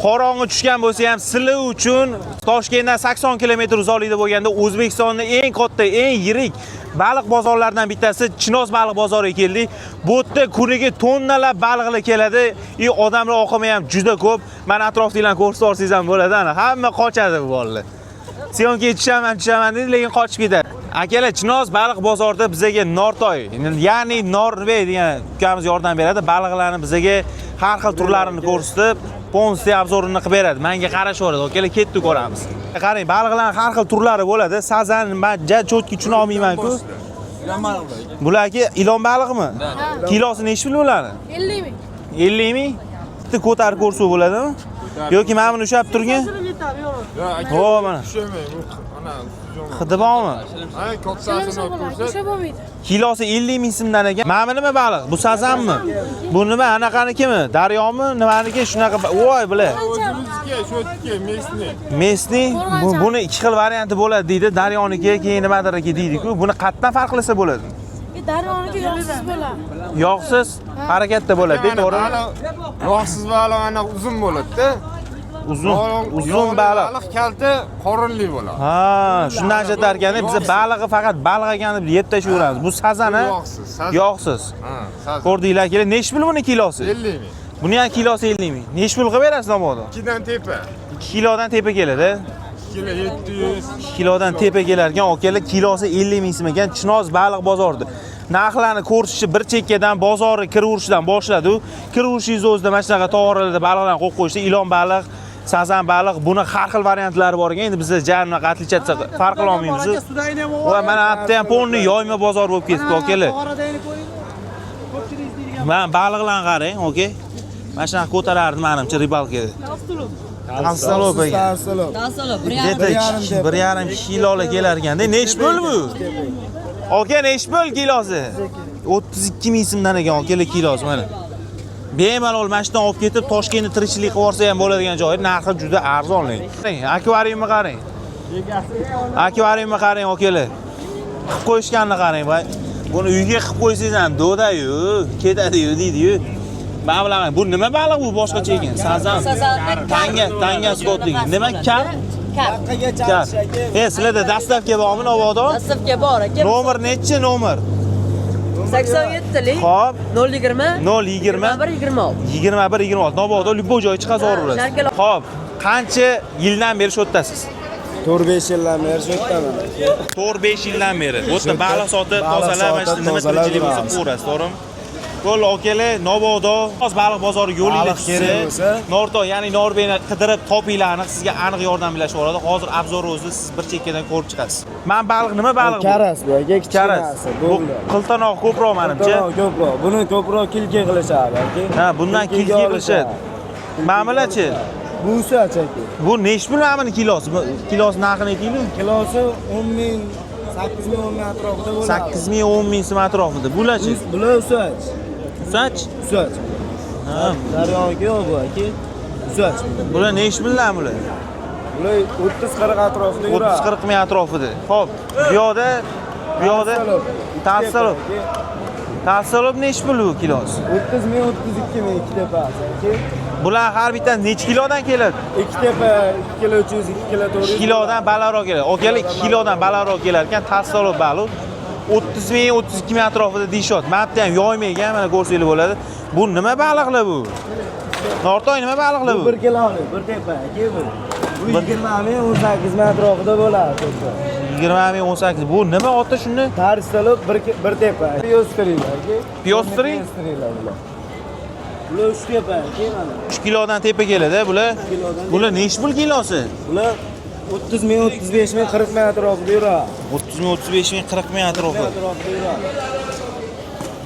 Qorong'i tushgan bo'lsa ham sizlar uchun Toshkentdan 80 kilometr uzoqlikda bo'lganda O'zbekistonning eng katta, eng yirik baliq bozorlaridan bittasi Chinoz baliq bozoriga keldik. Bu yerda kuniga tonnalab baliqlar keladi. И odamlar oqimi ham juda ko'p. Mana atrofdagilarni ko'rsatib olsangiz ham bo'ladi. Ana hamma qochadi bu bolalar. Съёмка ga tushaman, tushaman deydi, lekin qochib ketadi. Akalar, Chinoz baliq bozorida bizaga Nortoy, ya'ni Norbey degan ukamiz yordam beradi. Baliqlarni bizaga har xil turlarini ko'rsatib, полностью обзор ini qilib beradi. Menga qarashaveradi. Akalar, ketdi ko'ramiz. Qarang, baliqlarning har xil turlari bo'ladi. Sazan, man ja чётко tushuna olmayman-ku. Bularki ilon balig'imi? Kilosi nechi pul bularni? 50 ming. 50 ming? Bitta ko'tarib ko'rsa bo'ladimi? Yoki mana buni ushlab turgin. Ho, mana. Hidi bormi? Ha, kattasini olib ko'rsat. Ushlab bo'lmaydi. Kilosi 50 ming so'mdan ekan. Mana bu nima baliq? Bu sazanmi? Bu nima? Anaqanikimi? Daryomi? Nimaniki? Shunaqa. Voy, bular. O'zimizniki, shu yertiki, местный. Местный. Buni ikki xil varianti bo'ladi deydi. Daryoniki, keyin nimadiriki deydi-ku. Buni qayerdan farqlasa bo'ladi? Daryoniki yog'siz bo'ladi. Yog'siz harakatda bo'ladi, to'g'rimi? Yog'siz baliq ana uzun bo'ladi-da. Uzun, uzun baliq. Baliq kalta, qorinli bo'ladi. Ha, shundan ajratar ekanda biz balig'i faqat baliq ekan deb yeb tashlayveramiz. Bu sazan, ha? Yog'siz, sazan. Yog'siz. Ha, sazan. Ko'rdinglar, akalar, nechi pul buni kilosi? 50 ming. Buni ham kilosi 50 ming. Nechi pul qilib berasiz mabodo? Ikkidan tepa. 2 kilodan tepa keladi. 2 kilo 700. 2 kilodan tepa kelar ekan, akalar, kilosi 50 ming so'm ekan Chinoz baliq bozorida. Narxlarni ko'rishni bir chekkadan bozorga kiraverishdan boshladi. Kiraverishingiz o'zida mana shunaqa tog'oralarda baliqlarni qo'yib qo'yishdi. Ilon baliq, sazan baliq, buni har xil variantlari bor ekan. Endi biz ja unaqa отличаться farq qila olmaymiz. Va mana bu yerda ham полный yoyma bozor bo'lib ketdi, akalar. Mana baliqlarni qarang, okey. Mana shunaqa ko'tarardi manimcha рыбалка da. Толстолоб ekan. Толстолоб. Где-то 1,5 kilolar kelar ekanda. Nechi pul bu? Aka, nechi pul kilosi? 32 ming so'mdan ekan akalar kilosi mana. Bemalol mana shundan olib ketib Toshkentda tirikchilik qilib yuborsa ham bo'ladigan joyi, narxi juda arzon lekin. Qarang, akvariumni qarang. Akvariumni qarang, akalar. Qilib qo'yishganini qarang, voy. Buni uyga qilib qo'ysangiz ham do'da-yu, ketadi-yu deydi-yu. Mana bular, bu nima baliq bu boshqacha ekan? Sazan. Tanga, tanga скотлigi. Nima kar? Kar. Kar. E, sizlarda доставка bormi Navodo? Доставка bor aka. Nomer nechi nomer? 87lik. Xo'p. 020 020 21 26. 21 26. Navodo любой joyga chiqasiz olaverasiz. Sharkal- Xo'p, qancha yildan beri shu yerdasiz? 4-5 yildan beri shu yerdaman. 4-5 yildan beri. Bu yerda baliq sotib, Baliq tozalab, mana shu sotib, nima tozalab tirikchilik bo'lsa yuramiz. qilaverasiz, to'g'rimi? Bo'ldi, akalar, Navodo baliq bozori yo'lingda Baliq kerak tushsa, bo'lsa. Nortoy, ya'ni Norbeyni qidirib topinglar, aniq sizga aniq yordam berishib oladi. Hozir обзор o'zida siz bir chekkadan ko'rib chiqasiz. Man baliq nima baliq bu? Karas bu aka, Karas. kichkinasi. Bu Bo'ldi. qiltanoq ko'proq manimcha. Ko'proq, ko'proq. Buni ko'proq kilka qilishadi aka. Ha, bundan kilka qilishadi. Mamilachi? Bu usach aka. Bu nechi pul mana buni kilosi? Bu kilosi narxini aytingmi? Kilosi 10 ming, 8 ming, 10 ming atrofida bo'ladi. 8 ming, 10 ming so'm atrofida. Bularchi? Bular usach. Usach? Usach. Ha, Daryoniki yo'q bu aka. Usach. bular nechi puldan bular? Bular 30-40 atrofida yuradi. 30-40 ming atrofida. Xo'p, bu yoqda Толстолоб. Толстолоб nechi pul bu kilosi? 30 ming, 32 ming ikki tepasi aka. Bular har bittasi nechi kilodan keladi? Ikki tepa 2 kilo 300, 2 kilo 400. 2 kilodan balandroq keladi. Akalar, 2 kilodan balandroq kelar ekan толстолоб baliq. 30 ming, 32 ming atrofida deyishyapti. Mana bu yerda ham yoyma ekan, mana ko'rsanglar bo'ladi. Bu nima baliqlar bu? Nortoy, nima baliqlar Bu bu? 1 kilolik, bir tepa aka bu. Bu 20 ming, 18 ming atrofida bo'ladi tepa. 20 ming, 18. Bu nima oti shuni? Толстолоб bir tepa. Пёстрый lar aka. Пёстрый? Пёстрый lar bular. Bular 3 tepa aka mana. 3 kilodan tepa keladi bular. Kilodan. Bular nechi pul kilosi? Bular 30 ming, 35 ming, 40 ming atrofida yuradi. 30 ming, 35 ming, 40 ming atrofida. Atrofida yuradi.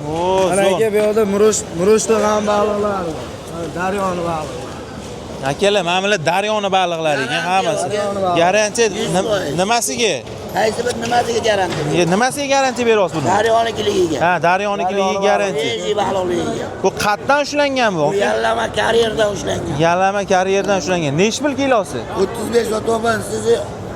O, Mana zo'r. aka, bu yoqda murush, murush tog'an baliqlar bor. Mana daryoni balig'i. Akalar, mana bular daryoni baliqlari ekan hammasi. Garantiya nimasiga? Qaysi bir nimasiga garantiya? E, nimasiga garantiya beryapsiz buni? Daryonikiligiga. Ha, daryonikiligiga garantiya. Свежий baliqligiga. Bu qayerdan ushlangan bu? Bu yallama karyerdan ushlangan. Yalama karyerdan ushlangan. Nechi pul kilosi? 35 sotyapman, sizni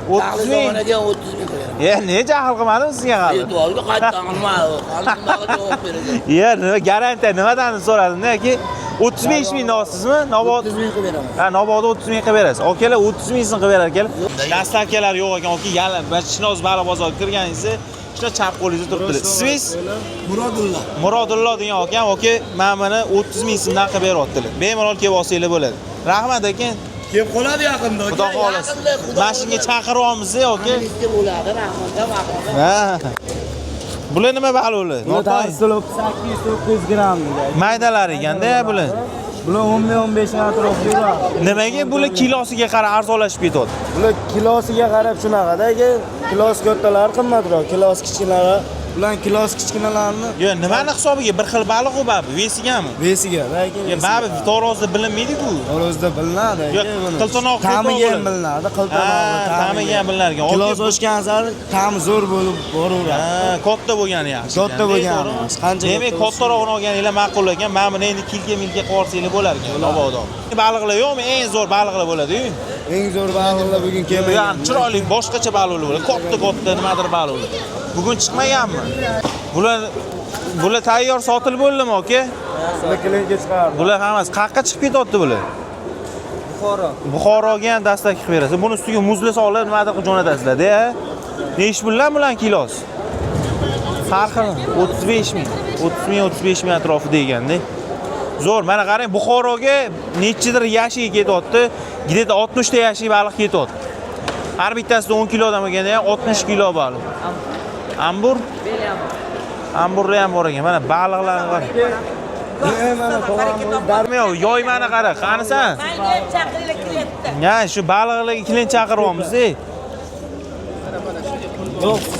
30 ming. Onaga 30 ming qo'yaman. E, ne jahl qilmadim sizga hali? E'tiborga qaytdan qilma. Hali nimaga javob berasan? Ya, nima garantiya nimadan deb so'radim-da, aka. 35 ming olsizmi? Nobod 30 ming qilib beraman. Ha, Noboda 30 ming qilib berasiz. Akalar 30 ming so'm qilib berar ekanlar. Dastavkalar yo'q ekan, aka, yala, Chinoz baliq bozoriga kirganingizda shunda chap qo'lingizda turibdi. Ismingiz? Murodullo. Murodullo degan akam, aka, mana buni 30 ming so'mdan qilib beryaptilar. Bemalol kelib olsanglar bo'ladi. Rahmat aka. Kelib qoladi yaqinda aka. Xudo xohlasa. Yaqinda, Xudo Mana shunga chaqiryapmiz, aka. Bizga bo'ladi, rahmatga vaqtida. Ha. Bular nima baliq ular? Bular tavsilib 800-900 gramm degan. Maydalar ekanda bular. Bular 10-15 atrofida yuradi. Nimaga bular kilosiga qarab arzonlashib ketyapti? Bular kilosiga qarab shunaqada aka. Kilosi kattalari qimmatroq, kilosi kichkinalari. Bular kilosi kichkinalarni Yo, nimani hisobiga bir xil baliq u baribir, vesigami? vesiga aka. Yo, baribir tarozida bilinmaydi-ku. Tarozida bilinadi aka. Yo'q, buni. qiltanog'i ko'proq Ta'miga ham bo'ladi. bilinadi, qiltanog'i, Ha, ta'miga ham bilinar ekan. Kilosi oshgan sari ta'mi zo'r bo'lib boraveradi. Ha, katta bo'lgani yaxshi. Katta ekan, bo'lgani to'g'rimi? yaxshi. Qancha Demak, katta bo'lsa- kattarog'ini olganinglar ma'qul ekan. Mana buni endi kilka-milka qilib olsanglar bo'lar ekan, Nobodon. Baliqlar yo'qmi? Eng zo'r baliqlar bo'ladi-yu. Eng zo'r baliqlar bugun kelmagan. Ya'ni chiroyli boshqacha baliqlar bo'ladi. Katta-katta nimadir baliqlar. Bugun chiqmaganmi? Bular tayyor sotilib bo'ldimi, aka? Bular klinka chiqardi. Bular hammasi qayerqa chiqib ketyapti bular? Buxoro. Buxoroga ham dastak qilib berasiz. Buni ustiga muzli solib nimadir qilib jo'natasizlar-da. Nechi puldan bular kilosi? Har xil 35 ming, 30 ming, 35 ming atrofida ekanda. Zo'r, mana qarang, Buxoroga nechidir yashiga ketyapti. Где-то 60 ta yashik baliq ketyapti. Har bittasida 10 kilodan bo'lganda ham 60 kilo baliq. Ambur? Amburlar ham bor ekan. Mana baliqlarni qarang. Yo'q, yoymani qara, qanisan? Manga chaqiringlar klientni. Ya, shu baliqlarga klient chaqiryapmiz-ey.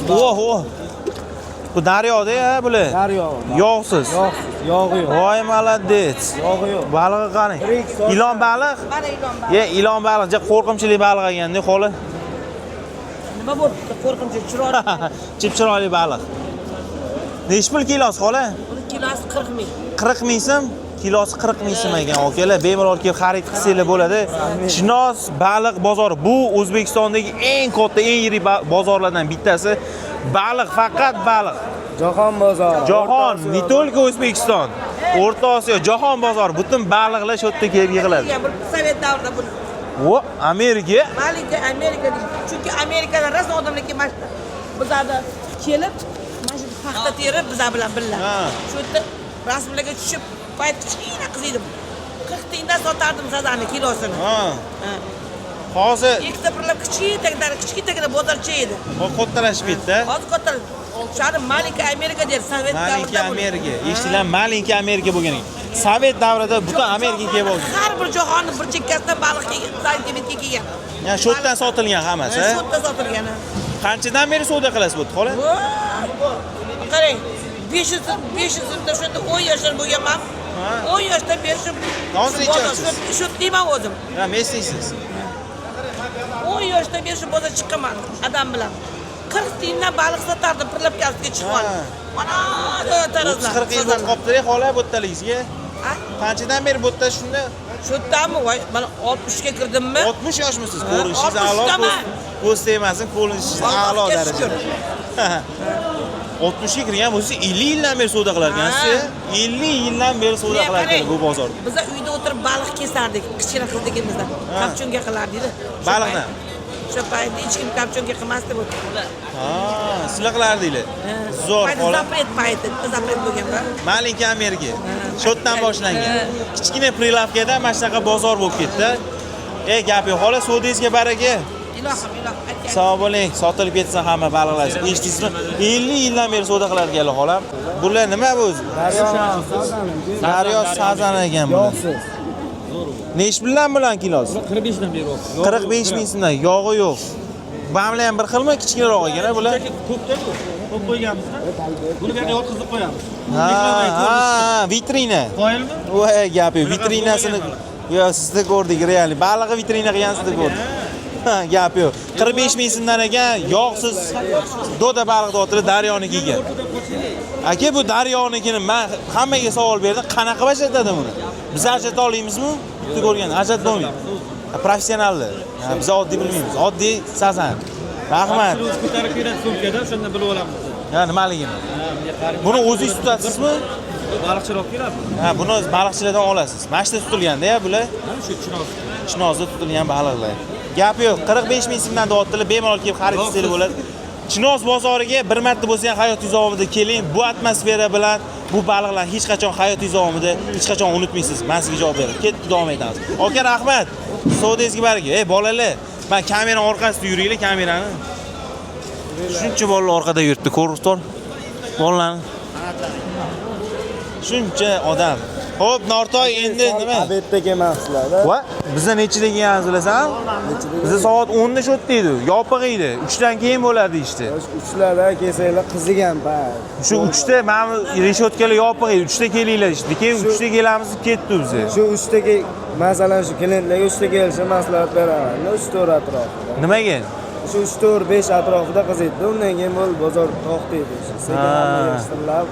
Oh, oh. Bu daryoda ya bular. Daryo. Yog'siz. Yog'siz, yog'i yo'q. Voy молодец. Yog'i yo'q. Balig'i qarang. Ilon baliq? Mana ilon baliq. Ye, ilon baliq, ja qo'rqinchli baliq ekanda, xola. Nima bo'libdi? Qo'rqinchli, chiroyli. Chip chiroyli baliq. Nechi pul kilosi xola? Buni kilosi 40 ming. 40 ming so'm. Kilosi 40 ming so'm ekan akalar. Bemalol kelib xarid qilsanglar bo'ladi. Chinoz baliq bozori bu O'zbekistondagi eng katta, eng yirik bozorlardan bittasi. Baliq, faqat baliq. Jahon bozori. Jahon, не только O'zbekiston. O'rta Osiyo, jahon bozori. Butun baliqlar shu yerda kelib yig'iladi. Bir sovet davrida buni. Vo, Amerika. Malinka Amerika deydi. Chunki Amerikadan rosa odamlar kelib bizlarda kelib mana shu paxta terib bizlar bilan birga. Shu yerda rasmlarga tushib, payt kichkina qiz edim. 40 tiyindan sotardim sazani kilosini. Hozir Ikkita birlab kichkinagina kichkinagina bozorcha edi. kattalashib ketdi. Hozir katta. Shuni Malinka Amerika deydi, sovet Malinka davrida. Amerika. Eshitdilar, Malinka Amerika bo'lgan ekan. Sovet davrida butun Amerika kelib olgan. Har bir jahonni bir chekkasidan baliq kelgan, santimetrga kelgan. Ya'ni shu yerdan sotilgan hammasi. Shu yerda sotilgan. Qanchadan beri savdo qilasiz bu yerda, xola? Qarang, 500 500 shunda 10 yoshlar bo'lganman. 10 yoshdan beri shu Hozir necha yoshsiz? Shu deyman o'zim. Ha, mesiysiz. 10 yoshdan beri shu bozor chiqqanman adam bilan. 40 tiyindan baliq sotardim, pirlab ustiga chiqib olib. Mana tarazlar. 30-40 yil bo'lib qolibdi, xola, bu yerdaligingizga. Qanchadan beri bu yerda shunda? Shu yerdami? Voy, mana 60 ga kirdimmi? 60 yoshmisiz? Ko'rinishingiz a'lo. 60daman. Ko'z tegmasin, ko'rinishingiz a'lo Allohga darajada. 60 ga kirgan bo'lsa 50 yildan beri savdo qilar ekansiz. 50 yildan beri savdo qilar ekan bu bozorda. Biz uyda o'tirib baliq kesardik, kichkina qizligimizda. Kapchunga qilardik. Baliqni? O'sha paytda hech kim kapchunga qilmasdi bu. Ha, sizlar qilardinglar. Zo'r xola. Zapret payti, zapret bo'lgan-da. Malinka Amerika. Shu yerdan boshlangan. Kichkina prilavkada mana shunaqa bozor bo'lib ketdi. Gap yo'q, xola, savdongizga baraka. Ilohim, ilohim. Sog' bo'ling, sotilib ketsin hamma baliqlar. Eshitdingizmi? 50 yildan beri savdo qilar ekanlar xolam. Bular nima bu? Daryo sazan ekan bular. Yog'siz. Nechi puldan bular kilosi? 45 dan beryapti. 45 ming so'mdan, yog'i yo'q. Bamla ham bir xilmi, kichkinaroq ekan bular? Ko'pda bu. Ko'p qo'yganmiz-da. Buni bu yerga yotqizib qo'yamiz. Ha, ha, vitrina. Qoyilmi? Voy, gap yo'q. Vitrinasini yo, sizni ko'rdik, real. Balig'i vitrina qilgan sizni ko'rdik. Ha, gap yo'q. 45 ming so'mdan ekan, yog'siz doda baliq deyaptilar, daryoniki ekan. Aka, bu daryonikini men hammaga savol berdim, qanaqa qilib ajratadi buni? Biz ajrata olamizmi? Bitta ko'rgan, ajratib bo'lmaydi. Professionallar. Biz oddiy bilmaymiz. Oddiy sazan. Rahmat. O'zi ko'tarib keladi sumkada, o'shanda bilib olamiz. Ha, nimaligini. Buni o'zingiz tutasizmi? Baliqchilar olib keladi. Ha, buni baliqchilardan olasiz. Mana shu tutilganda ya bular. Ha, shu Chinoz. Chinozda tutilgan baliqlar. Gap yo'q. 45 ming so'mdan deyaptilar. Bemalol kelib xarid qilsangiz bo'ladi. Chinoz bozoriga bir marta bo'lsa ham hayotingiz davomida keling. Bu atmosfera bilan bu baliqlarni hech qachon hayotingiz davomida hech qachon unutmaysiz. Men sizga javob beraman. Ketdi, davom etamiz. Aka, rahmat. Savdongizga baraka. Ey bolalar, men kamerani orqasida yuringlar, kamerani. Shuncha bolalar orqada yuribdi, ko'rib tur. Bolalarni. Shuncha odam. Xo'p, Nortoy endi nima? Обед da kelmabsizlar-da. Va bizni nechida kelganimizni bilasan? Bizni soat 10 da shu yerda edi, yopiq edi. 3 dan keyin bo'ladi ishdi. 3larda kelsanglar qizigan payt. Shu 3 da mana bu reshotkalar yopiq edi. 3 da kelinglar ishdi. Keyin 3 da kelamiz deb ketdi bizni. Shu 3 da masalan shu klientlarga 3 da kelishni maslahat beraman. 3-4 atrofida. Nimaga? Shu 3-4-5 atrofida qiziydi. Undan keyin bo'ldi bozor to'xtaydi. Sekin hamma yig'ishtirilib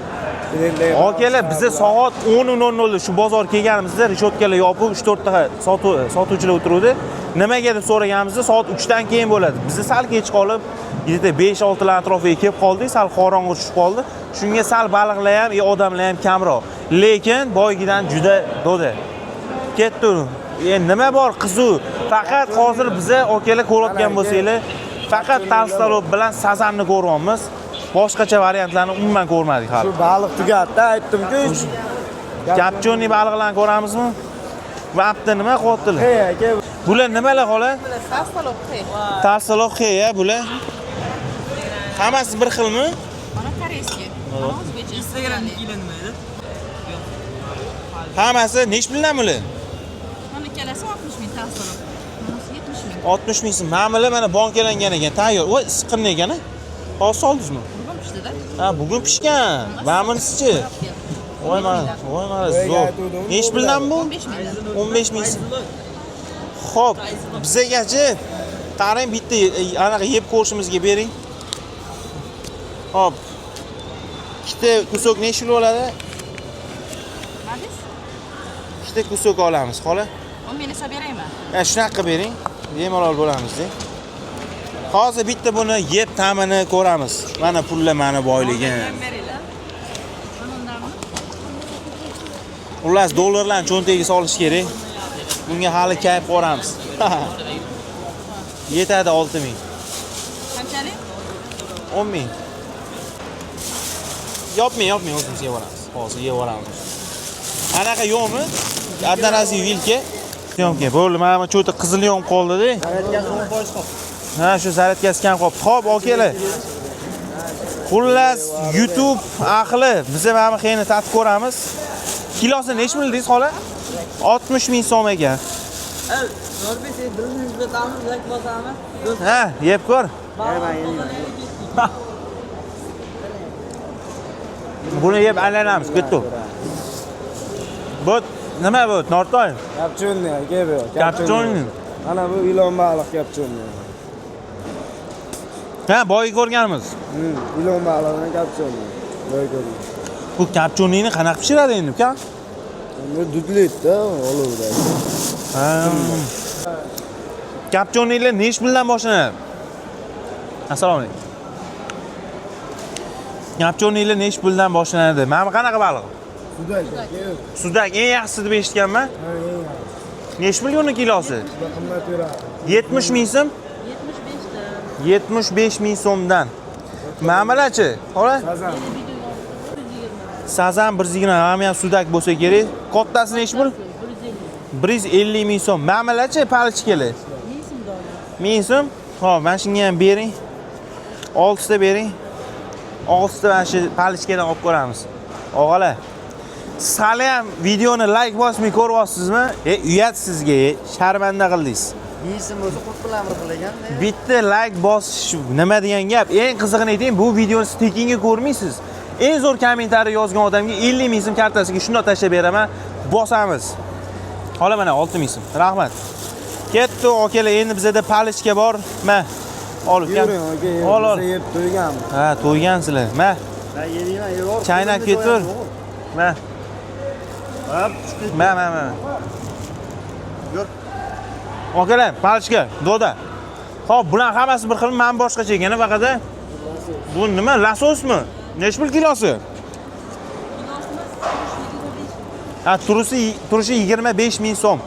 klientlarga Akalar, biza soat 10:00 da shu bozor kelganimizda reshotkalar yopiq 3-4 ta sotuvchilar o'tiruvdi. Nimaga deb so'raganimizda soat 3 dan keyin bo'ladi. Biza sal kech qolib, где-то 5-6 lar atrofiga kelib qoldik, sal qorong'i tushib qoldi. Shunga sal baliqlar ham, odamlar ham kamroq. Lekin boygidan juda doda. Ketdi. Nima bor qizuv? Faqat hozir biza akalar ko'rayotgan bo'lsanglar, faqat толстолоб bilan sazanni ko'ryapmiz. Boshqacha variantlarni umuman ko'rmadik hali. Shu baliq tugatdi, aytdim-ku. Копчёный baliqlarni ko'ramizmi? Vaqtda nima qilyaptilar? Hey aka, Bular nimalar xola? Толстолоб xe ya bular. Hammasi bir xilmi? Mana корейский. Mana o'zbekcha. Instagramdagilar nima edi? Hammasi nech puldan bular? Mana ikkalasi 60 ming толстолоб. Bunisi 70 ming. 60 ming so'm. Mana bular mana bankalangan ekan, tayyor. Voy, issiqqina ekan a? Hozir soldingizmi? Bugun pishdida. Ha, bugun pishgan. Mana bunisichi? Voy mana, voy mana zo'r. Nech puldan bu? 15 mingdan. 15 ming so'm. Xo'p, bizagachi qarang bitta anaqa yeb ko'rishimizga bering. Xo'p. Ikkita кусок necha pul bo'ladi? Madis? Ikkita кусок olamiz, xola. 10 ming hisob beraymi? Ya shunaqa qilib bering. Bemalol bo'lamiz de. Hozir bitta buni yeb ta'mini ko'ramiz. Mana pullar mani boyligim. Beringlar. Mana undanmi? Xullas, dollarlarni cho'ntagiga solish kerak. Bunga hali kayf ko'ramiz. Yetadi 6000. Qanchalik? 10 ming. Yopmang, yopmang, o'zimiz yeb olamiz. Hozir yeb olamiz. Anaqa yo'qmi? Одноразовый vilka. Съёмка. Bo'ldi, mana bu cho'ta qizil yonib qoldi-da. Ha, shu zaryadkasi kam qolibdi. Xo'p, akalar. Xullas, YouTube ahli biza mana bu xeyni tatib ko'ramiz. Kilosi nechi pul deysiz xola? 60 ming so'm ekan. Norbek, sen birini kuzatamiz, like bosamiz. Ha, yeb ko'r. Buni yeb aylanamiz, ketdik. Bu nima bu? Nortoy? Копчёный aka bu. Копчёный. Mana bu ilon baliq копчёный. Ha, boyi ko'rganmiz. Ilon balig'ini копчёный. Boy ko'rgan. Bu копчёный ni qanaqa pishiradi endi uka? Endi dudlaydi-da olovda. Ha. Копчёный lar nechi puldan boshlanadi? Assalomu alaykum. Копчёный lar nechi puldan boshlanadi? Mana bu qanaqa baliq? Sudak aka. Sudak eng yaxshisi deb eshitganman. Ha, eng yaxshi. Nechi pul uni kilosi? Juda qimmat yuradi. 70 ming so'm? 75 ming so'mdan. Mamalarchi? Xola? Sazan. Sazan 120, hamma ham sudak bo'lsa kerak. Kattasi nechi pul? 150 ming so'm. Mamalarchi палочка lar? 1000 so'm. Xo'p, mana shunga ham bering. 6 ta bering. 6 ta mana shu палочка dan olib ko'ramiz. Og'alar, siz hali ham videoni like bosmay ko'ryapsizmi? Uyat sizga, sharmanda qildingiz. 1000 so'm o'zi qurt bilan bir xil ekan. Bitta like bosish nima degan gap? Eng qizig'ini aytayim, bu videoni siz tekinga ko'rmaysiz. Eng zo'r kommentariy yozgan odamga 50 ming so'm kartasiga shundoq tashlab beraman. Bosamiz. Xola mana 6 ming so'm. Rahmat. Ketdi, akalar, endi bizada палочка bor. Ma. Ol uka. Yuring aka, Ol, ol. biz yeb to'yganmiz. Ha, to'ygansizlar. Ma. Ha, yedingman, yeb ol. Chaynab ketur. Ma. Ma, ma, ma. Akalar, палочка, doda. Xo'p, bular hammasi bir xil, men boshqacha ekan, faqat bu nima, lasosmi? Nechi pul kilosi? Ha, turishi 25 ming so'm.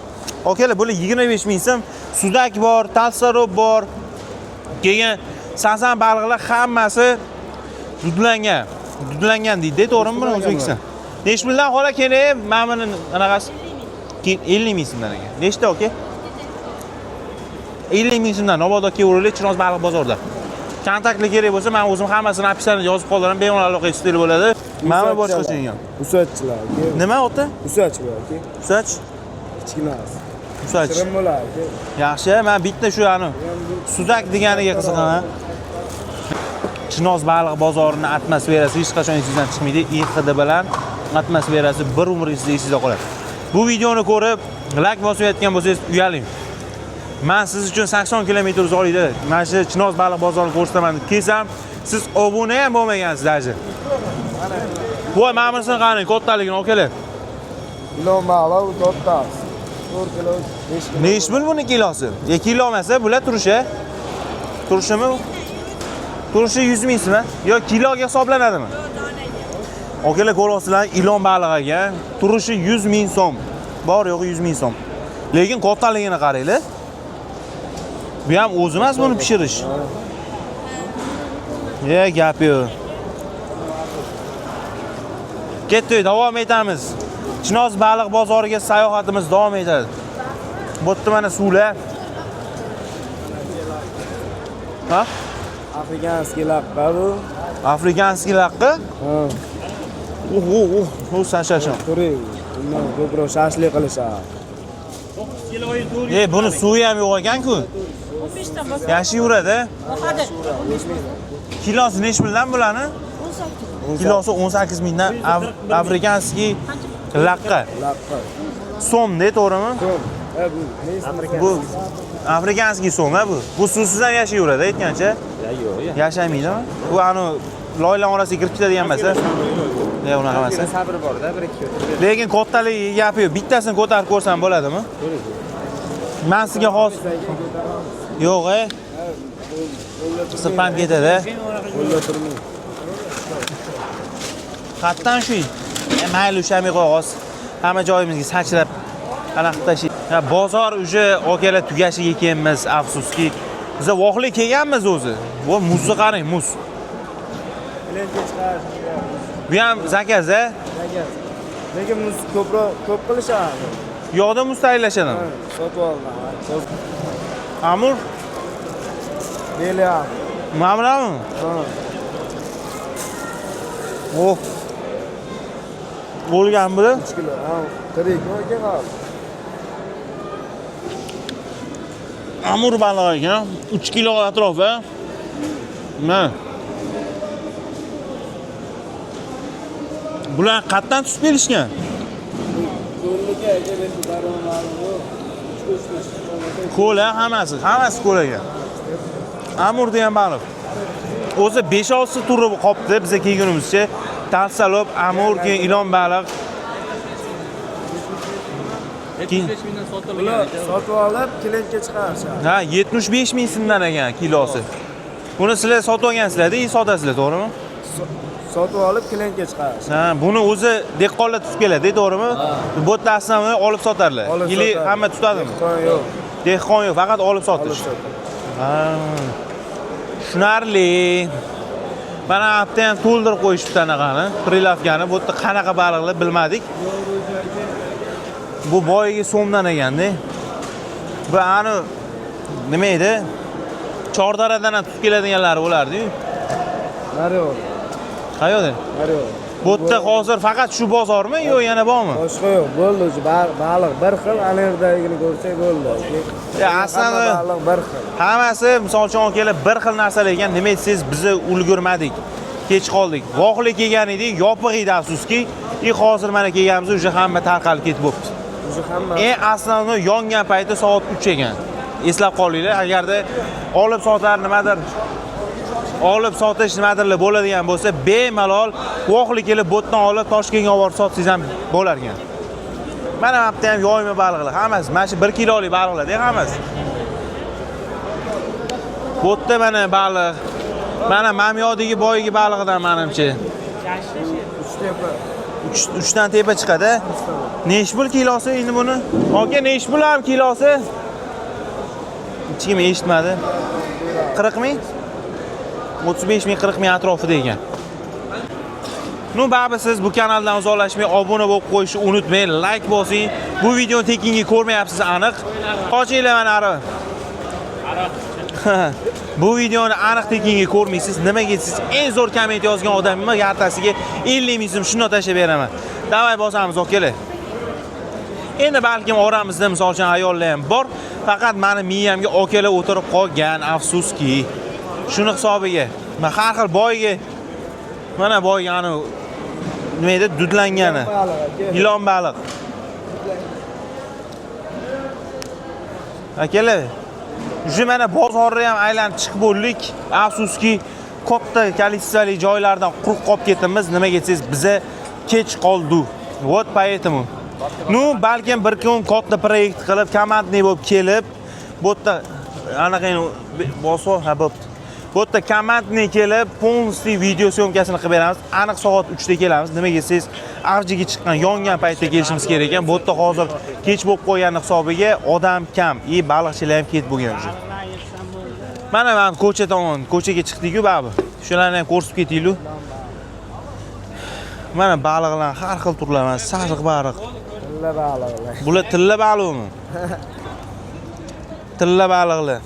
Akalar, bular 25 ming so'm. Sudak bor, talsarob bor. Keyin sazan baliqlar hammasi dudlangan. Dudlangan deydi, to'g'rimi buni O'zbekiston? Nechi puldan xola keling, mana buni anaqasi? Keyin 50 ming so'mdan ekan. Nechta aka? 50 ming so'mdan Nobod aka urilik Chinoz baliq bozorida. Kontaktli kerak bo'lsa, men o'zim hammasini описание yozib qoldiraman, bemalol aloqaga chiqsanglar bo'ladi. Mana bu boshqacha ekan. Usatchilar aka. Nima ota? Usach bu aka. Usach? Kichkinasi. Usach. Shirin bo'ladi aka. Yaxshi, men bitta shu ani sudak deganiga qiziqaman. Chinoz baliq bozorini atmosferasi hech qachon esingizdan chiqmaydi. Hidi bilan atmosferasi bir umr esingizda qoladi. Bu videoni ko'rib, like bosayotgan bo'lsangiz, uyaling. Men siz uchun 80 kilometr uzoqlikda mana shu Chinoz baliq bozorini ko'rsataman deb kelsam, siz obuna ham bo'lmagansiz даже. Voy, mana bunisini qarang, kattaligini akalar. Ilon baliq u kattasi. 4 kilo, 5 kilo. Nechi pul buni kilosi? Kilo emas, bular turishi. Turishimi? Turishi 100 ming so'm, yo kiloga hisoblanadimi? Akalar ko'ryapsizlar, ilon balig'i ekan. Turishi 100 ming so'm. Bor yo'g'i 100 ming so'm. Lekin kattaligini qaranglar. Bu ham o'zi emas buni pishirish. Ye, gap yo'q. Ketdik, davom etamiz. Chinoz baliq bozoriga sayohatimiz davom etadi. Bu yerda mana suvlar. Ha? Afrikanskiy laqqa bu. Afrikanskiy laqqa? Ha. Uh, sashashim. Turing. Bundan ko'proq shashlik qilishadi. Buni suvi ham yo'q ekan-ku. 15 dan bosib. Yashayveradi. Bahodir. Kilosi nechi puldan bularni? 18. Kilosi 18 mingdan afrikanskiy laqqa. Laqqa. So'm-da, to'g'rimi? So'm. Ha, bu neysi? Bu afrikanskiy so'm, ha bu. Bu suvsiz ham yashayveradi, aytgancha. Yo'q. Yashamaydimi? Bu anu loylar orasiga kirib ketadigan emas, a? Yo'q, unaqa emas. Sabr bor-da, bir ikki kun. Lekin kattaligi gapi yo'q. Bittasini ko'tarib ko'rsam bo'ladimi? Men sizga hozir yo'q, e. Sirpam ketadi. Qo'lda turmaydi. Qatdan shu. Mayli, ushamay qo'y hozir. Hamma joyimizga sachrab qanaqa qilib tashlaydi. Ha, bozor уже akalar tugashiga kelamiz, afsuski. Biz voqli kelganmiz o'zi. Bu muzni qarang, muz. Klientga chiqarish. Bu ham zakaz, a? Zakaz. Lekin muz ko'proq ko'p qilishadi. Yoqda muz tayyorlashadimi? Ha, sotib oldim. Amur, Beli. mana bularmi? Ha. Oh. Bo'lgan bular. 3 kilo. Ha, tirikmi aka hali? Amur balig'i ekan, 3 kilo atrofi. Mana. Bular qayerdan tutib kelishgan? Ko'lniki aka, endi daromadi yo'q. Ko'l, ha, hammasi, hammasi ko'l ekan. Amur degan baliq. O'zi 5-6 turi qopti biza kelgunimizcha. Talsalop, amur, keyin ilon baliq. Keyin 75 mingdan sotilgan. Bular sotib olib klientga chiqarishadi. ha, 75 ming so'mdan ekan kilosi. Buni sizlar sotib olgansizlar-da, sotasizlar, to'g'rimi? Sotib olib klientga chiqarishadi. Ha, buni o'zi dehqonlar tutib keladi, to'g'rimi? Bu yerda aslida olib sotarlar. Olib Ili sotadi. hamma tutadimi? Dehqon yo'q. Dehqon yo'q, faqat olib Olib sotish. sotadi. Ha. Tushunarli. Mana apta ham to'ldirib qo'yishibdi anaqani, prilavkani. Bu yerda qanaqa baliqlar bilmadik. Bu boyagi so'mdan ekanda. Bu ani nima edi? Chordaradan ham tutib keladiganlari bo'lardi-yu. Naryoq. Qayerda? Naryoq. Bu yerda hozir faqat shu bozormi yo yana bormi? Boshqa yo'q, bo'ldi o'zi. Baliq bir xil, ana yerdagini ko'rsak bo'ldi. Ya, aslida Hamma baliq bir xil. Hammasi misol uchun akalar bir xil narsalar ekan. Nima desangiz biz ulgurmadik. Kech qoldik. Voqli kelgan edik, yopiq edi afsuski. И hozir mana kelganimiz уже hamma tarqalib ketib bo'pti. O'zi hamma Eng aslini yongan payti soat 3 ekan. Eslab qolinglar, agarda olib sotar nimadir olib sotish nimadirlar bo'ladigan bo'lsa, bemalol voqli kelib bo'tdan olib Toshkentga olib borib sotsangiz ham bo'lar ekan. Mana bu yerda ham yoyma baliqlar, hammasi mana shu 1 kilolik baliqlar-da hammasi. Bu yerda mana baliq. Mana Mamyodagi boyagi balig'idan menimcha. Uchtepa. 3 dan tepa chiqadi. Nechi pul kilosi endi buni? Aka, nechi pul ham kilosi? Hech kim eshitmadi. 40 ming? 35 ming, 40 ming atrofida ekan. Ну, baribir siz bu kanaldan uzoqlashmay obuna bo'lib qo'yishni unutmang, like bosing. Bu videoni tekinga ko'rmayapsiz aniq. Qochinglar mana ari. Bu videoni aniq tekinga ko'rmaysiz. Nimaga siz eng zo'r komment yozgan odamga yartasiga 50 ming so'm shundoq tashlab beraman. Davay bosamiz, akalar. Endi balkim oramizda misol uchun ayollar ham bor, faqat meni miyamga akalar o'tirib qolgan, afsuski. Shuni hisobiga men har xil boyga, mana boyga ani nima edi, dudlangani. Ilon baliq. Akalar, shu mana bozorni ham aylanib chiqib bo'ldik. Afsuski, katta kolleksiyali joylardan quruq qolib ketdimiz. Nimaga desangiz, biza kech qoldik. Вот поэтому. Ну, balkim bir kun katta proyekt qilib, komandniy bo'lib kelib, bu yerda anaqa boso, ha bo'pti. Bu yerda komandniy kelib, полностью video syomkasini qilib beramiz. Aniq soat 3 da kelamiz. Nimaga desangiz, avjiga chiqqan, yongan paytda kelishimiz kerak ekan. Bu yerda hozir kech bo'lib qo'ygani hisobiga odam kam, и baliqchilar ham ketib bo'lgan уже. Mana men ko'cha tomon, ko'chaga chiqdik-ku baribir. Shularni ham ko'rsatib ketaylik. Mana baliqlar har xil turlar, mana sariq baliq. Tilla baliqlar. Bular tilla baliqmi? Tilla baliqlar.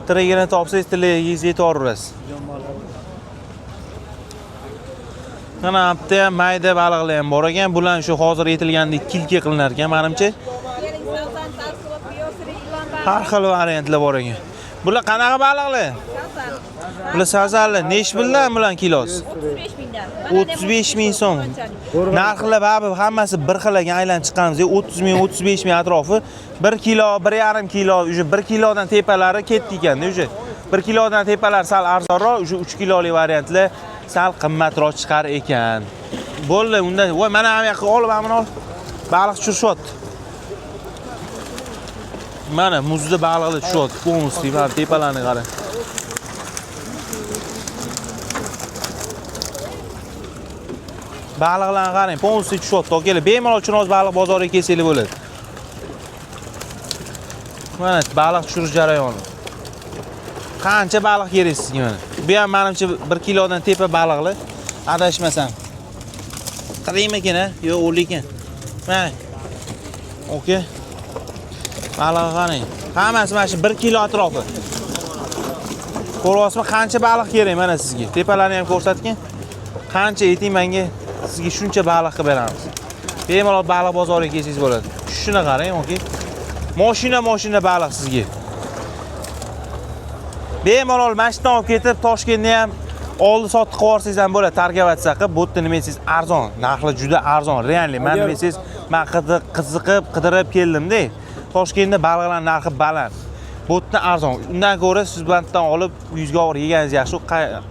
Tirigini topsangiz tillagingiz yetaverasiz. Mana bu yerda ham mayda baliqlar ham bor ekan. Bular shu hozir yetilgandek kilka qilinar ekan, menimcha. Har xil variantlar bor ekan. Bular qanaqa baliqlar? Bular sazanlar. Nechi puldan bular kilosi? 35 mingdan. 35 ming so'm. Narxlar baribir hammasi bir xil ekan, aylanib chiqqanimiz 30 ming, 35 ming atrofi. 1 kilo, 1,5 kilo, уже 1 kilodan tepalari ketdi ekanda, уже 1 kilodan tepalar sal arzonroq, уже 3 kilolik variantlar sal qimmatroq chiqar ekan. Bo'ldi, unda voy mana bu yoqqa olib, mana buni ol. Baliq tushirishyapti. Mana muzda baliqlar tushyapti, полностью mana tepalarni qarang. Baliqlarni qarang, полностью tushyapti. Akalar, bemalol Chinoz baliq bozoriga kelsanglar bo'ladi. Mana baliq tushirish jarayoni. Qancha baliq kerak sizga mana? Bu ham menimcha 1 kilodan tepa baliqlar, adashmasam. Qiriymikin, ha? Yo'q, o'likin. Mana. Okey. Baliqni qarang. Hammasi mana shu 1 kilo atrofi. Ko'ryapsizmi, qancha baliq kerak mana sizga? Tepalarni ham ko'rsatgin. Qancha ayting menga, sizga shuncha baliq qilib beramiz. Bemalol baliq bozoriga kelsangiz bo'ladi. Shuni qarang, okey. Mashina, mashina baliq sizga. Bemalol mana shu yerdan olib ketib, Toshkentni ham oldi sotdi qilib yuborsangiz ham bo'ladi, targovatsiya qilib. Bu yerda nima desangiz arzon, narxlar juda arzon, realniy. Men nima desangiz, men qiziqib, qidirib keldim-da. Toshkentda baliqlar narxi baland. Bu yerda arzon. Undan ko'ra siz bu yerdan olib yuzga og'ir yeganingiz yaxshi,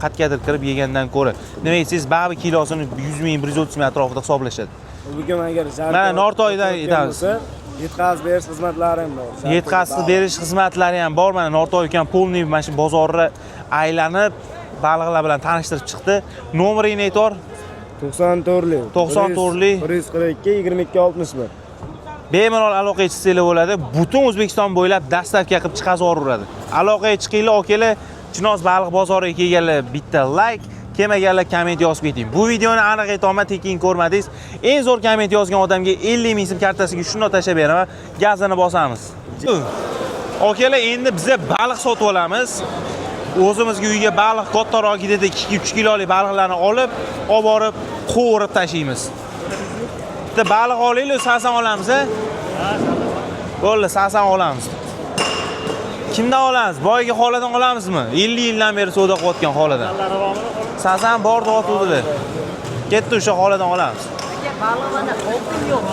qatgadir kirib yegandan ko'ra. Nima desangiz, baribir kilosini 100 ming, 130 ming atrofida hisoblashadi. Bugun agar shartga Mana Nortoydan o'tgan aytamiz. bo'lsa, yetkazib berish xizmatlari ham bor. Yetkazib berish xizmatlari ham bor. Mana Nortoy ukam polniy mana shu bozorni aylanib baliqlar bilan tanishtirib chiqdi. Nomeringni aytor. To'qson to'rtlik. To'qson to'rtlik. Bir yuz qirq ikki, yigirma ikki, oltmish bir. Bemalol aloqaga chiqsanglar bo'ladi. Butun O'zbekiston bo'ylab dastavka qilib chiqazib yuboradi. Aloqaga chiqinglar, akalar. Chinoz baliq bozoriga kelganlar bitta like, kelmaganlar komment yozib keting. Bu videoni aniq aytaman, tekin ko'rmadingiz. Eng zo'r komment yozgan odamga 50 ming so'm kartasiga shundoq tashlab beraman. Gazini bosamiz. Akalar, endi biza baliq sotib olamiz. O'zimizga uyga baliq kattaroq dedi, 2-3 kilolik baliqlarni olib, olib borib qovurib tashlaymiz. Bitta baliq olaylik, sazan olamiz, a? Bo'ldi, sazan olamiz. Kimdan olamiz? Boyagi xoladan olamizmi? 50 yildan beri savdo qilayotgan xoladan. Sazan bor deyotgandilar. Ketdi, o'sha xoladan olamiz. Aka, baliq mana oltin yo'q.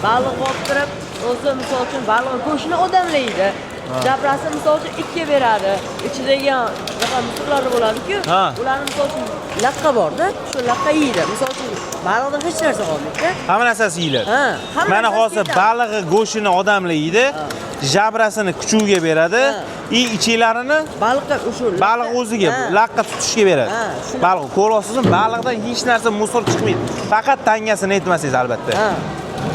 Baliq olib turib, o'zi misol uchun baliq go'shtini odamlar yeydi. Jabrasi misol uchun itga beradi. Ichidagi bunaqa musullar bo'ladi-ku, ularni misol uchun laqqa bor-da, shu laqqa yeydi. Misol uchun Baliqdan hech narsa qolmaydi. Hamma narsasi yeyiladi. Ha, hamma Mana narsasi hozir ketadi. balig'i go'shtini odamlar yeydi, jabrasini kuchugiga beradi, i ichiklarini Baliqqa o'sha baliq o'ziga Ha. laqqa tutishga beradi. Ha, shunaqa. Baliq ko'ryapsizmi? Baliqdan hech narsa musor chiqmaydi. Faqat tangasini aytmasangiz albatta. Ha.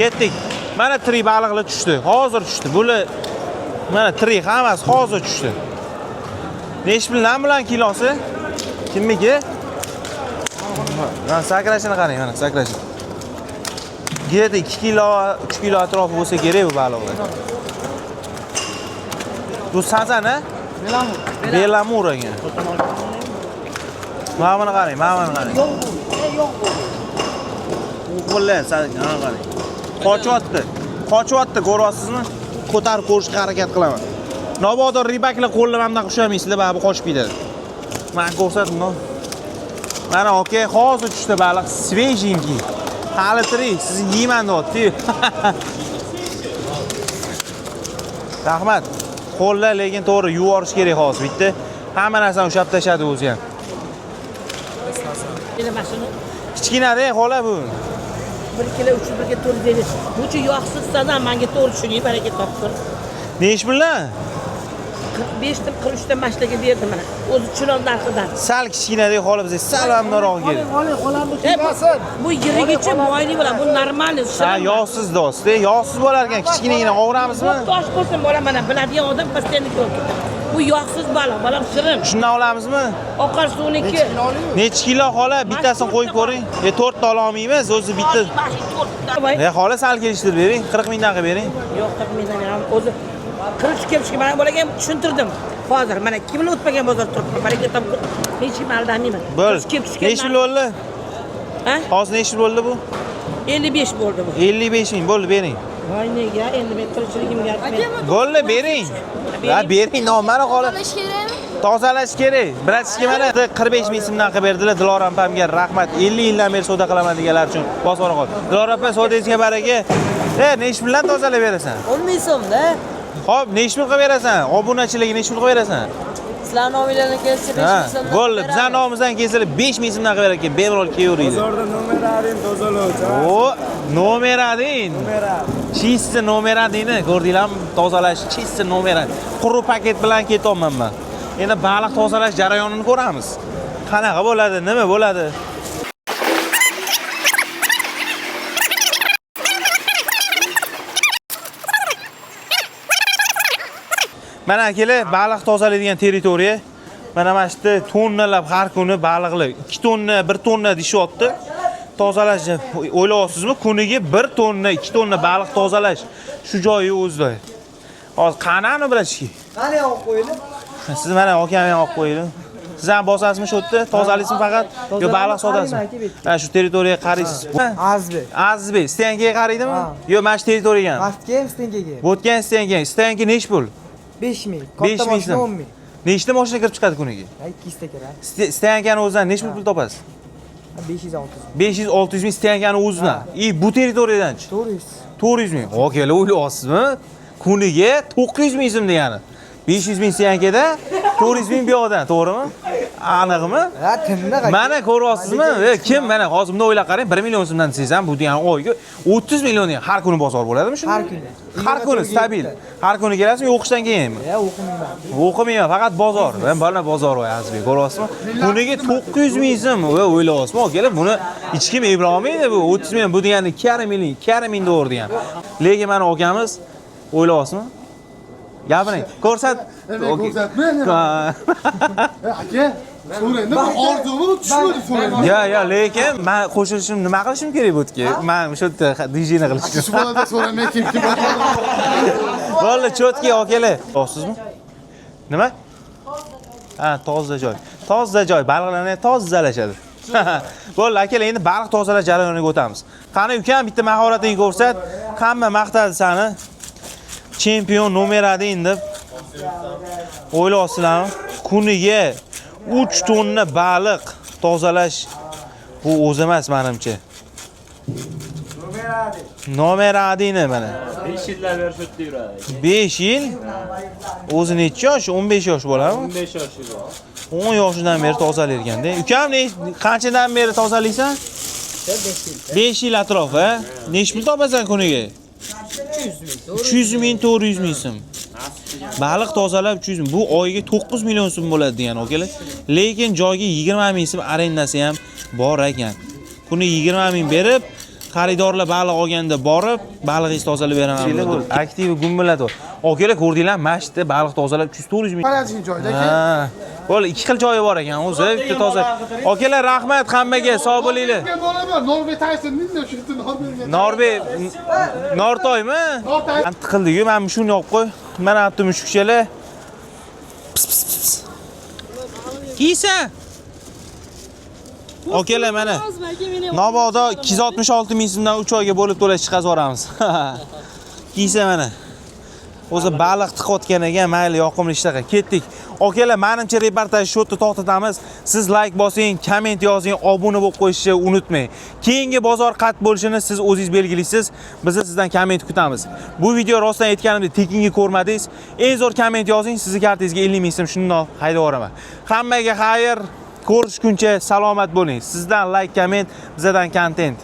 Ketdik. Mana tirik baliqlar tushdi. Hozir tushdi. Bular mana tirik hammasi hozir tushdi. Nechi puldan bilan kilosi? Kimniki? Mana sakrashini qarang, mana sakrashini. Где-то 2 kilo, 3 kilo atrofi bo'lsa kerak bu baliqlar. Bu sazan, a? Belamur ekan. Mana buni qarang, mana buni qarang. O'g'illar, mana qarang. Qochyapti. Qochyapti, ko'ryapsizmi? Ko'tarib ko'rishga harakat qilaman. Mabodo ribaklar qo'lni mana bunaqa ushlamaysizlar, baribir qochib ketadi. Mana ko'rsatdim, no. Mana aka, hozir tushdi baliq, свеженький. Hali tirik, sizni yeyman deyapti-yu. Rahmat. Qo'llar lekin to'g'ri yuvorish kerak hozir bitta. Hamma narsani ushlab tashladi o'zi ham. Endi mana shuni Kichkinada xola bu. 1 kilo 3 birga 450. Buchi yog'siz sazan, menga to'g'ri tushuning, baraka topsin. Nechi puldan? 45 dan 43 dan mashlaga berdim mana. O'zi Chinoz narxidan. Sal kichkinada xola bizga sal ham noroq keldi. Bu yirigicha moyli bo'ladi, bu normal. Ha, yog'siz do'st, yog'siz bo'lar ekan, kichkinagina ovuramizmi? Tosh bo'lsin bola mana biladigan odam постоянно ko'rib ketadi. Bu yog'siz baliq, baliq shirin. Shundan olamizmi? Oqar suvniki. Nechi kilo xola? Bittasini qo'yib ko'ring. 4 ta ola olmaymiz, o'zi bitta. Xola sal kelishtirib bering, 40 mingdan qilib bering. Yo'q, 40 mingdan ham o'zi 43 kelib chiqib, mana bolaga ham tushuntirdim. Hozir mana kimlar o'tmagan bozor turibdi, baraka topib, hech kim aldamayman. Bo'l. 43 kelib tushgan. Nechi pul bo'ldi? Ha? Hozir nechi pul bo'ldi bu? 55 bo'ldi bu. 55 ming bo'ldi, bering. Voy nega endi men tirikchiligimga aytmayman. Bo'ldi, bering. Ha, bering, mana xola. Tozalash kerakmi? Tozalash kerak. Bilasizki, mana 45 ming so'mdan qilib berdilar. Dilora opamga rahmat. 50 yildan beri savdo qilaman deganlar uchun bosib qol. Dilora opa, savdongizga baraka. Nechi puldan tozalab berasan? 10 ming so'mda. Xo'p, nechi pul qilib berasan? Obunachilarga nechi pul qilib berasan? Sizlar nominglardan kelsa 5 ming so'mdan. Bo'ldi, bizning nomimizdan kelsa 5 ming so'mdan qilib berar ekan, bemalol kelaveradi. Bozorda nomer 1 tozalovchi. O, nomer 1. Чисто nomer 1-ni ko'rdinglarmi? Tozalash чисто nomer 1. Quruq paket bilan ketyapman men. Endi baliq tozalash jarayonini ko'ramiz. Qanaqa bo'ladi, nima bo'ladi? Mana akalar, baliq tozalaydigan territoriya. Mana shu yerda tonnalab har kuni baliqlar, 2 tonna, 1 tonna deyishyapti. Tozalash o'ylayapsizmi? Kuniga 1 tonna, 2 tonna baliq tozalash shu joyi o'zida. Hozir qanani bilashki? Qani olib qo'yilib? Siz mana akam ham olib qo'ying. Siz ham bosasizmi shu yerda? Tozalaysizmi faqat? Yo baliq sotasizmi? Ha, shu territoriyaga qaraysiz. Azizbek. Azizbek, stenkaga qaraydimi? Yo'q, mana shu territoriyaga ham. Mastga ham stenkaga. Bo'tgan stenka, stenka nechi pul? 5 ming. 5 Katta ming mashina so'm. 10 ming. Nechta mashina kirib chiqadi kuniga? 200 ta kiradi. Steyankani o'zidan necha pul topasiz? 500-600 ming. 500-600 ming steyankani o'zidan. I bu territoriyadanchi? 400. 400 ming. Akalar o'ylayapsizmi? Kuniga 900 ming so'm degani. 500 ming steyankada, 400 ming bu yoqdan, to'g'rimi? Aniqmi? Ha, tinni Mana ko'ryapsizmi? Kim mana hozir bunday o'ylab qarang, 1 million so'mdan desangiz ham bu degani oyga 30 million degan har kuni bozor bo'ladimi shunda? Har kuni. Har kuni stabil. Har kuni kelasizmi, o'qishdan keyinmi? Ya o'qimayman. O'qimayman, faqat bozor. Men mana bozor voy Azizbek, ko'ryapsizmi? Kuniga 900 ming so'm, o'ylayapsizmi? Akalar, buni hech kim eplolmaydi bu 30 million, bu degani 2,5 million, 2,5 ming dollar degani. Lekin mana akamiz o'ylayapsizmi? Gapiring. Ko'rsat. Ko'rsatmang. Aka, so'rang, nima orzumi tushmadi so'rang. Ya, lekin men qo'shilishim nima qilishim kerak bu yerga? Men o'sha yerda dvijeniya qilishim. Shu bolada so'ramay kim kim Bo'ldi, cho'tki akalar. To'g'risizmi? Nima? Ha, toza joy. Toza joy, baliqlarni tozalashadi. Bo'ldi, akalar, endi baliq tozalash jarayoniga o'tamiz. Qani ukam, bitta mahoratingni ko'rsat. Hamma maqtadi seni. Chempion nomer 1 deb. O'ylayapsizlarmi? Kuniga 3 tonna baliq tozalash bu o'zi emas menimcha. Nomer 1 mana. 5 yildan beri shu yerda yuradi. 5 yil? O'zi necha yosh? 15 yosh bo'ladimi? 15 yoshi bor. 10 yoshidan beri tozalayotganda. Ukam, qanchadan beri tozalaysan? 5 yil atrofi, a? Nechi pul topasan kuniga? 300 ming, 400 ming so'm. Baliq tozalab 300 ming. Bu oyiga 9 million so'm bo'ladi degan akalar. Lekin joyga 20 ming so'm arendasi ham bor ekan. Kuniga 20 ming berib, xaridorlar baliq olganda borib, balig'ingizni tozalab beraman. Aktiv gumbillatib. Akalar ko'rdinglar, mana baliq tozalab 300-400 ming. Qarashing joyda aka. Ha. Bo'ldi, ikki xil joyi bor ekan o'zi, bitta toza. Akalar rahmat hammaga, sog' bo'linglar. Bola bor, Norbek Tayson nima shu yerda Norbek. Norbek Nortoymi? Nortoy. Tiqildi-yu, mana shuni olib qo'y. Mana bu mushukchalar. Pis pis pis. Pis. Kiysa. Akalar mana. Nabodo 266 ming so'mdan 3 oyga bo'lib to'lash chiqazib yuboramiz. Kiysa mana. O'zi baliq tiqayotgan ekan, mayli yoqimli ishtaha. Ketdik. Akalar, menimcha reportajni shu yerda to'xtatamiz. Siz like bosing, komment yozing, obuna bo'lib qo'yishni unutmang. Keyingi bozor qat bo'lishini siz o'zingiz belgilaysiz. Biz sizdan komment kutamiz. Bu video rostdan aytganimdek tekinga ko'rmadingiz. Eng zo'r komment yozing, sizni kartangizga 50 ming so'm shundoq haydab yuboraman. Hammaga xayr, ko'rishguncha salomat bo'ling. Sizdan like, komment, bizdan kontent.